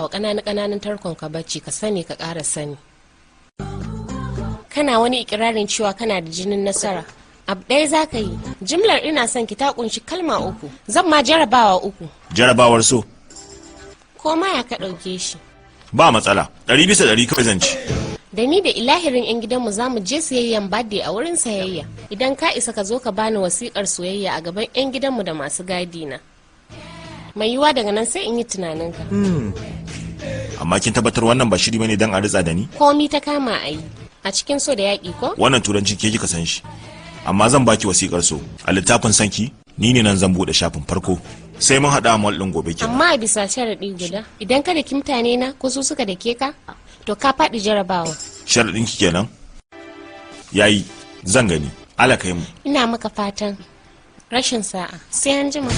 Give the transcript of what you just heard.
Wa ƙananan ƙananan tarkon ka bacci, ka sani ka ƙara sani. Kana wani ikirarin cewa kana da jinin nasara. Abu ɗaya za ka yi. Jimlar "ina son ki" ta kunshi kalma uku. Zan ma jarabawa uku. Jarabawar so? Ko ma ya ka ɗauke shi. Ba matsala, 100% kawai zan ci. Da ni da ilahirin 'yan gidanmu za mu je sayayyan birthday a wurin sayayya. Idan ka isa, ka zo ka bani wasiƙar soyayya a gaban 'yan gidanmu da masu gadi na. Mai yiwuwa daga nan sai in yi tunaninka. Amma kin tabbatar wannan ba shiri bane dan a ritsa da ni? Komi ta kama a yi a cikin so da yaƙi ko. Wannan turanci ke kika san shi, amma zan baki wasikar so. A littafin sanki, ni ne nan zan bude shafin farko. Sai mun haɗa a mall ɗin gobe kenan. Amma a bisa sharaɗi guda: idan ka daki mutane na ko su suka dake ka, to ka faɗi jarabawa. Sharaɗin ki kenan? Yayi, zan gani. Ala kai mu. Ina maka fatan rashin sa'a. Sai an jima.